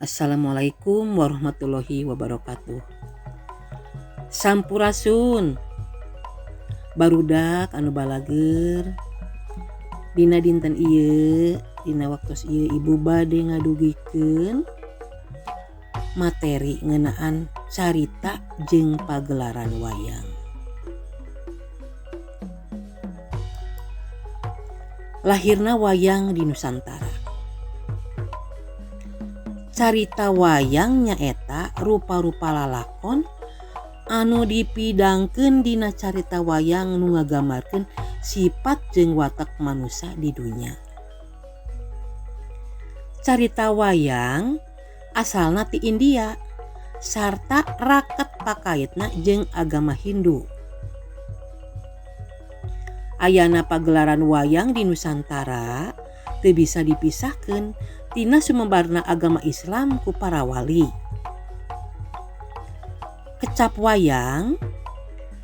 Assalamualaikum warahmatullahi wabarakatuh. Sampurasun barudak anu balageur. Dina dinten ieu, dina waktos ieu ibu bade ngadugikeun materi ngeunaan carita jeung pagelaran wayang. Lahirna wayang di Nusantara. Carita wayang nyaeta rupa-rupa lalakon anu dipidangkeun dina carita wayang nu ngagambarkeun sifat jeung watak manusia di dunya. Carita wayang asalna ti India sarta raket pakaitna jeung agama Hindu. Ayana pagelaran wayang di Nusantara teu bisa dipisahkeun tina sumebarna agama Islam ku para wali. Kecap wayang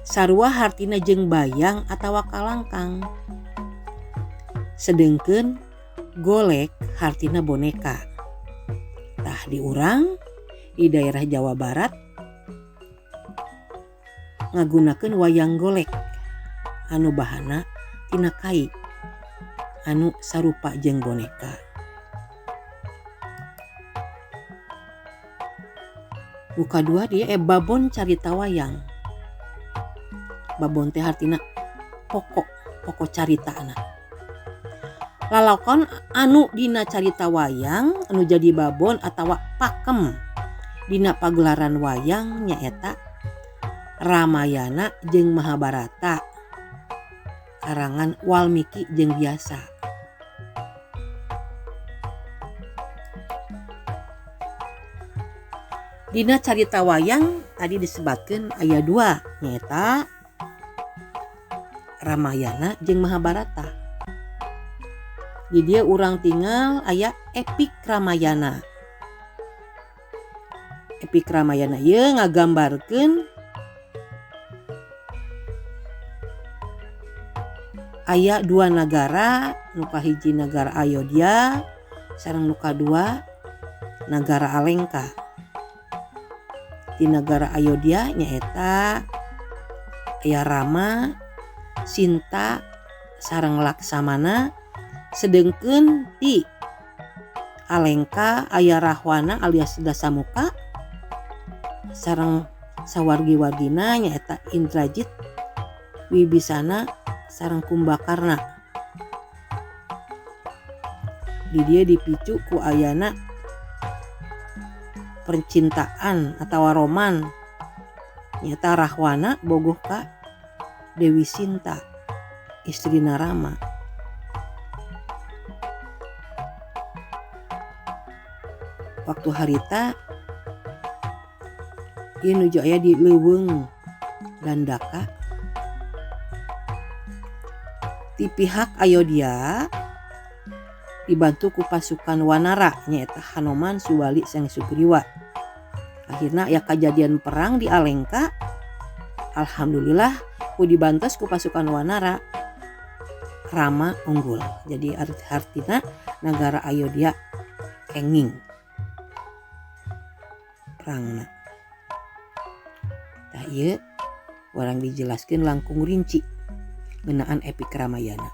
sarua hartina jeung bayang atawa kalangkang. Sedengkeun golek hartina boneka. Tah di urang di daerah Jawa Barat ngagunakeun wayang golek anu bahana tina kai anu sarupa jeung boneka. Buka dua dia babon carita wayang. Babon teh hartina pokok, pokok carita anak. Lalakon anu dina carita wayang anu jadi babon atawa pakem dina pagelaran wayang nyaeta Ramayana jeung Mahabharata karangan Walmiki jeung Vyasa. Dina carita wayang tadi disebatkeun aya dua nyaeta Ramayana jeung Mahabharata. Di dia urang tinggal aya epik Ramayana. Epik Ramayana ieu ngagambarkeun aya dua nagara, nu kahiji nagara Ayodhya sareng nu kadua nagara Alengka. Di nagara Ayodhya nyaeta aya Rama, Sinta sareng Laksamana, sedengkeun di Alengka aya Rahwana alias Dasamuka sareng sawargi-wargina nyaeta Indrajit, Wibisana sareng Kumbakarna. Di dieu dipicu ku ayana percintaan atawa roman nyaeta Rahwana bogoh ka Dewi Sinta, istrina Rama. Waktu harita ieu nuju aya di leuweung Dandaka. Ti pihak Ayodhya dibantu ku pasukan Wanara nyaeta Hanoman, Subali, sareng Sugriwa. Akhirna aya kajadian perang di Alengka. Alhamdulillah ku dibantos ku pasukan Wanara, Rama unggul. Jadi artina nagara Ayodhya kenging perangna. Tah ieu urang dijelaskeun langkung rinci ngeunaan epik Ramayana.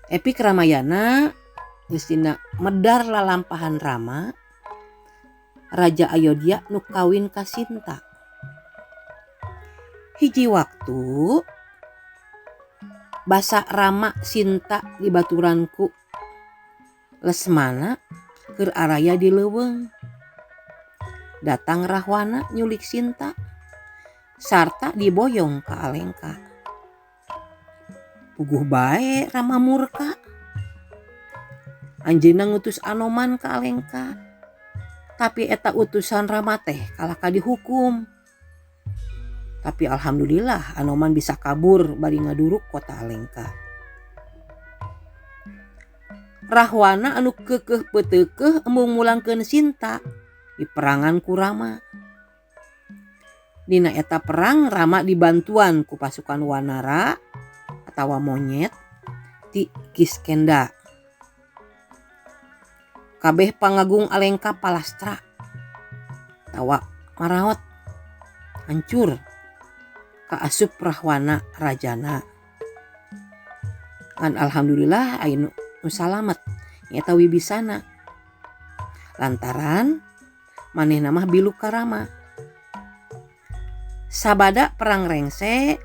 Epik Ramayana geus dina medar lalampahan Rama, Raja Ayodhya nu kawin ka Sinta. Hiji waktu basa Rama Sinta dibaturan ku Lesmana keur araya di leuweung. Datang Rahwana nyulik Sinta sarta diboyong ka Alengka. Puguh bae Rama murka. Anjeunna ngutus Anoman ka Alengka. Tapi eta utusan Rama teh kalah ka dihukum. Tapi alhamdulillah Anoman bisa kabur bari ngaduruk kota Alengka. Rahwana anu keukeuh peuteukeuh embung mulangkeun Sinta di perangan ku Rama. Dina eta perang Rama dibantuan ku pasukan Wanara atawa monyet ti Kiskenda. Kabeh pangagung Alengka palastra tawa maraot hancur kaasup Rahwana rajana. Ngan alhamdulillah aya nu salamet nyaeta Wibisana. Lantaran manehna mah bilu ka Rama. Sabada perang rengse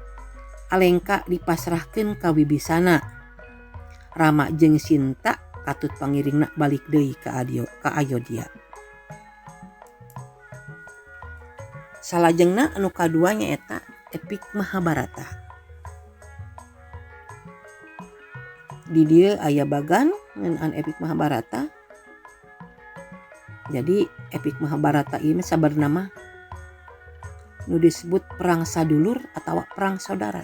Alengka dipasrahkeun ka Wibisana. Rama jeung Sinta katut pangiringna balik deui ka Ayodhya. Salajengna anu kadua nyaeta epik Mahabharata. Di dieu aya bagan ngeunaan epik Mahabharata. Jadi epik Mahabharata ini sabarna mah nu disebut perang sadulur atawa perang saudara.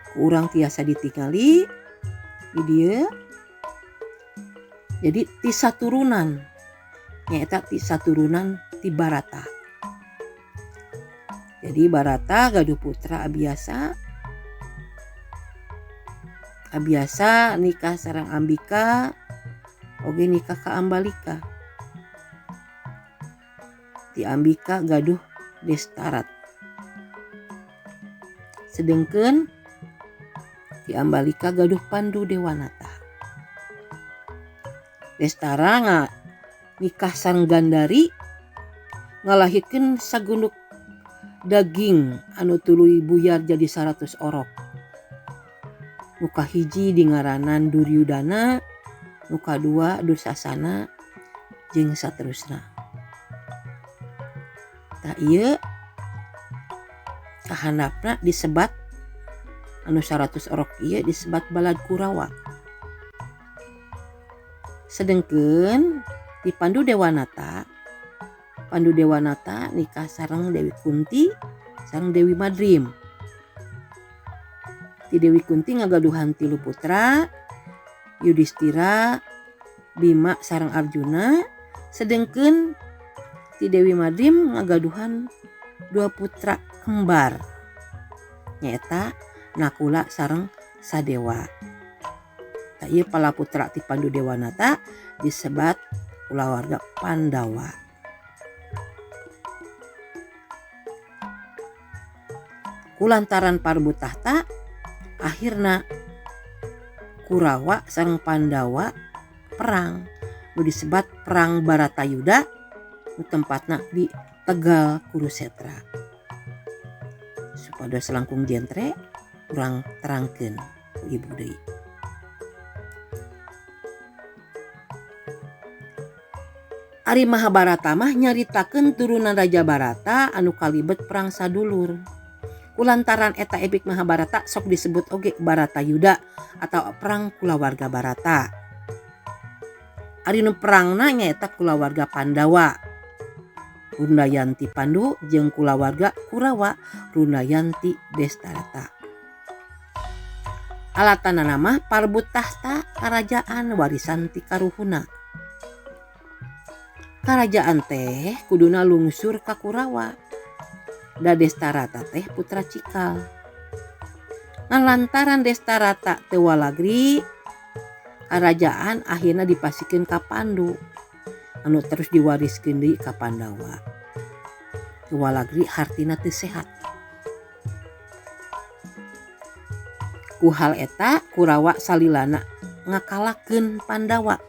Ku urang tiasa ditingali di dieu. Jadi ti saturunan nyaeta ti saturunan ti Barata. Jadi Barata gaduh putra Abiyasa. Abiyasa nikah sareng Ambika, oge nikah ka Ambalika. Ti Ambika gaduh Destarat. Sedengkeun ti Ambalika gaduh Pandu Dewanata. Destara nikah sareng Gandari ngalahirkeun sagunduk daging anu tuluy buyar jadi 100 orok. Nu kahiji dingaranan Duryudana, nu kadua Dursasana jeung saterusna. Tah ieu kahandapna disebat anu 100 orok ieu disebat Balad Kurawa. Sedengkeun di Pandu Dewanata, Pandu Dewanata nikah sareng Dewi Kunti sareng Dewi Madrim. Ti Dewi Kunti ngagaduhan 3 putra, Yudhistira, Bima sareng Arjuna. Sedengkeun ti Dewi Madrim ngagaduhan 2 putra kembar, nyaeta Nakula sareng Sadewa. Tah ieu pala putra ti Pandu Dewanata disebat kulawarga Pandawa. Kulantaran parebut tahta, akhirna Kurawa sareng Pandawa perang nu disebat Perang Baratayuda nu tempatna di Tegal Kurusetra. Supados langkung jentre urang terangkeun ku ibu deui. Ari Mahabharata mah nyaritakeun turunan Raja Barata anu kalibet perang sadulur. Kulantaran eta epik Mahabharata sok disebut oge Baratayuda atau perang kulawarga Barata. Ari nu perangna nyaeta kulawarga Pandawa, Rundayanti Pandu jeung kulawarga Kurawa, Rundayanti Destarata. Alatanana mah parebut tahta karajaan warisan ti karuhuna. Karajaan teh kuduna lungsur ka Kurawa. Da Destarata teh putra cikal. Ngan lantaran Destarata teu walagri, karajaan akhirna dipasikeun ka Pandu anu terus diwariskeun deui ka Pandawa. Teu walagri hartina teu sehat. Ku hal eta Kurawa salilana ngakalakeun Pandawa.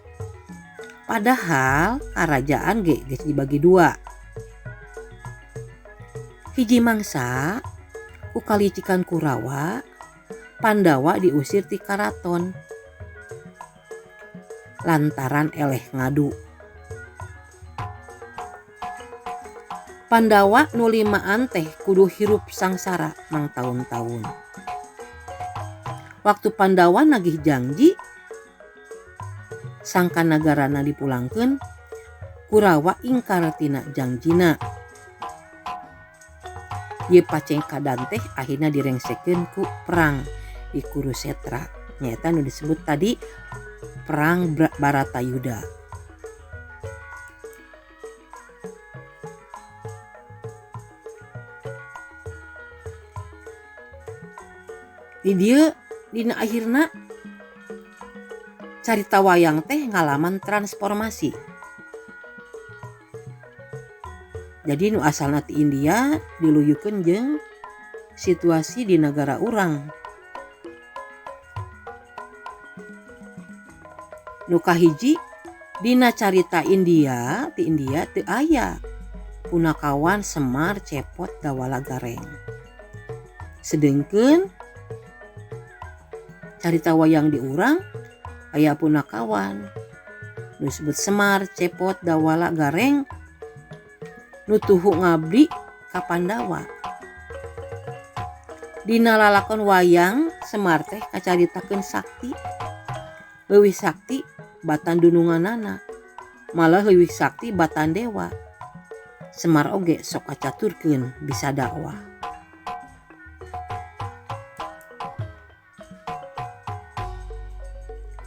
Padahal karajaan ge geus dibagi 2. Hiji mangsa ku kalicikan Kurawa, Pandawa diusir ti karaton lantaran eleh ngadu. Pandawa nu limaan teh kudu hirup sangsara mangtaun-taun. Waktu Pandawa nagih janji sangka nagarana dipulangkeun, Kurawa ingkar tina jangjina. Ieu pacengkadan teh akhirna direngsekeun ku perang di Kurusetra, nyaeta nu disebut tadi Perang Baratayuda. Di dieu dina akhirna Carita wayang teh ngalaman transformasi. Jadi nu asalna ti India diluyukeun jeung situasi di nagara urang. Nu kahiji dina carita India ti India teu aya punakawan Semar Cepot Dawala Gareng. Sedengkeun carita wayang di urang aya punakawan nu disebut Semar Cepot Dawala Gareng nu tuhu ngabdi ka Pandawa. Dina lalakon wayang Semar teh kacaritakeun sakti, leuwih sakti batan dununganana, malah leuwih sakti batan dewa. Semar oge sok kacaturkeun bisa dakwah.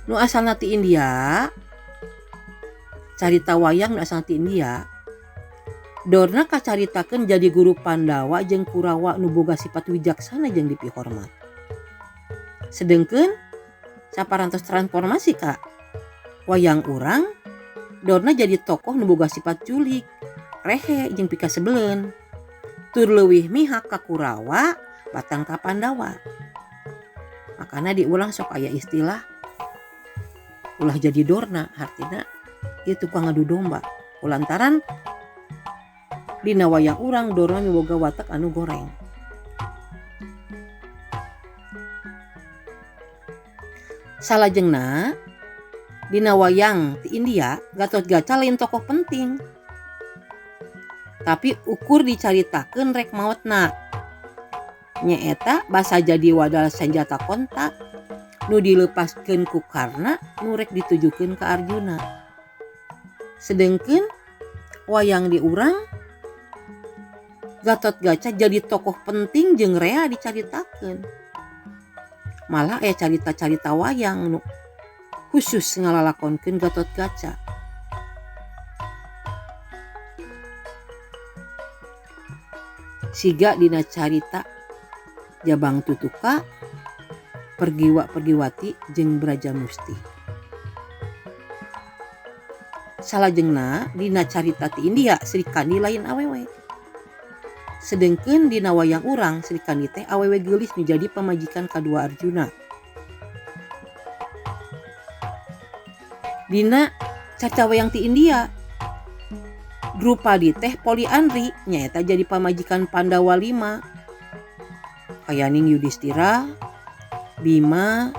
Nu asalna ti India, carita wayang nu asalna ti India, Dorna kacaritakeun jadi guru Pandawa jeung Kurawa nu boga sifat wijaksana jeung dipihormat. Sedengkeun saparantos transformasi ka wayang urang, Dorna jadi tokoh nu boga sifat julig, rehe jeung pikasebeleun. Tur leuwih mihak ka Kurawa batang ka Pandawa. Makana diulang sok aya istilah ulah jadi Dorna, hartina ieu tukang ngadu domba. Kulantaran dina wayang urang Dorna miboga watak anu goreng. Salajengna dina wayang ti India Gatotkaca lain tokoh penting. Tapi ukur dicaritakeun rek maotna. Nyaeta basa jadi wadal senjata konta nu dilepaskeun ku Karna nu rek ditujukeun ka Arjuna. Sedengkeun wayang di urang Gatotkaca jadi tokoh penting jeung rea dicaritakeun. Malah aya carita-carita wayang nu khusus ngalalakonkeun Gatotkaca. Siga dina carita Jabang Tutuka, Pergiwa Pergiwati jeung Brajamusti. Salajengna dina carita ti India Sri Kandi lain awewe. Sedengkeun dina wayang urang Sri Kandi teh awewe geulis nu jadi pamajikan kadua Arjuna. Dina carita wayang ti India Drupadi teh poliandri nyaeta jadi pamajikan Pandawa 5. Kayaning Yudhistira, Bima,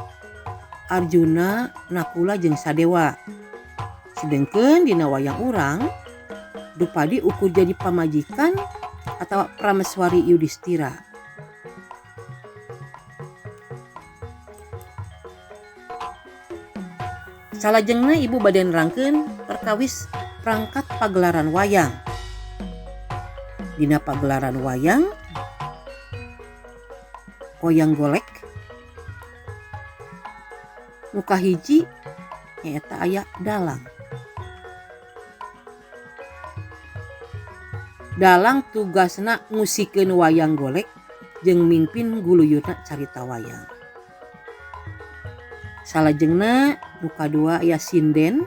Arjuna, Nakula jeung Sadewa. Sedengkeun dina wayang urang Drupadi ukur jadi pamajikan atau Prameswari Yudhistira. Salajengna ibu bade nerangkeun perkawis perangkat pagelaran wayang. Dina pagelaran wayang wayang golek nu kahiji nyaeta aya dalang. Dalang tugasna ngusikeun wayang golek jeung mimpin guluyurna carita wayang. Salajengna nu kadua aya sinden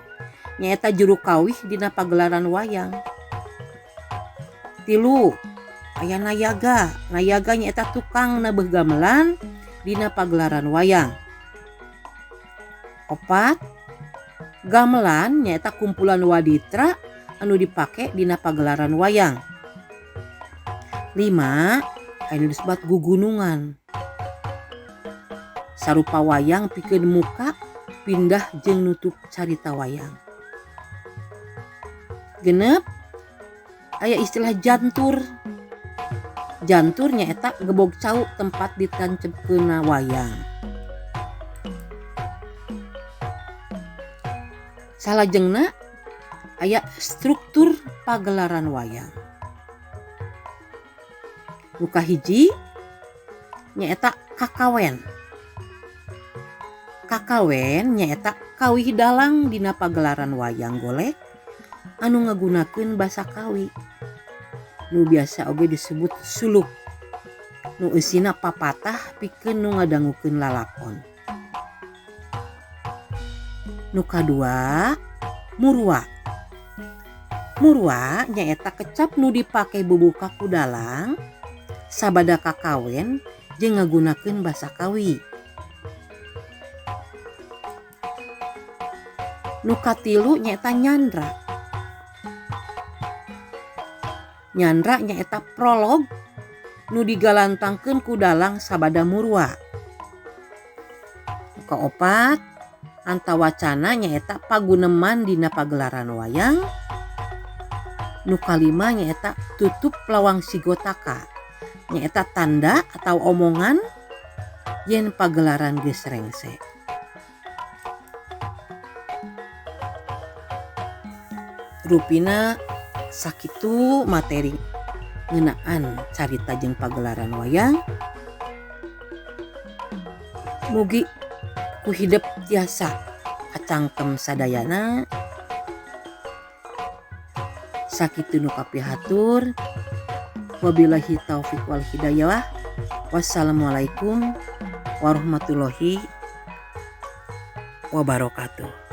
nyaeta juru kawih dina pagelaran wayang. Tilu aya nayaga, nayaga nyaeta tukang nabeuh gamelan dina pagelaran wayang. Opat gamelan nyaeta kumpulan waditra anu dipake dina pagelaran wayang. 5 anu disebut gugunungan. Sarupa wayang pikeun muka pindah jeung nutup carita wayang. 6 aya istilah jantur. Jantur nyaeta gebog cau tempat ditancepkeunna wayang. Salajengna aya struktur pagelaran wayang. Nu kahiji nyaeta kakawen. Kakawen nyaeta kawih dalang dina pagelaran wayang golek anu ngagunakeun basa kawi. Nu biasa oge disebut suluk. Nu eusina papatah pikeun nu ngadangukeun lalakon. Nu kadua murwa. Murwa nyaeta kecap nu dipake bubuka ku dalang sabada kakawen jeung ngagunakeun basa kawi. Nu katilu nyaeta nyandra. Nyandra nyaeta prolog nu digalantangkeun ku dalang sabada murwa. Nu kaopat antawacana nyaeta paguneman dina pagelaran wayang. Nu kalima nyaeta tutup lawang sigotaka nyaeta tanda atau omongan yen pagelaran geus rengse. Rupina sakitu materi ngeunaan carita jeung pagelaran wayang. Mugi ku hidep tiasa kacangkem sadayana. Sakitu nu kapihatur. Wabillahi taufik wal hidayah. Wassalamualaikum warahmatullahi wabarakatuh.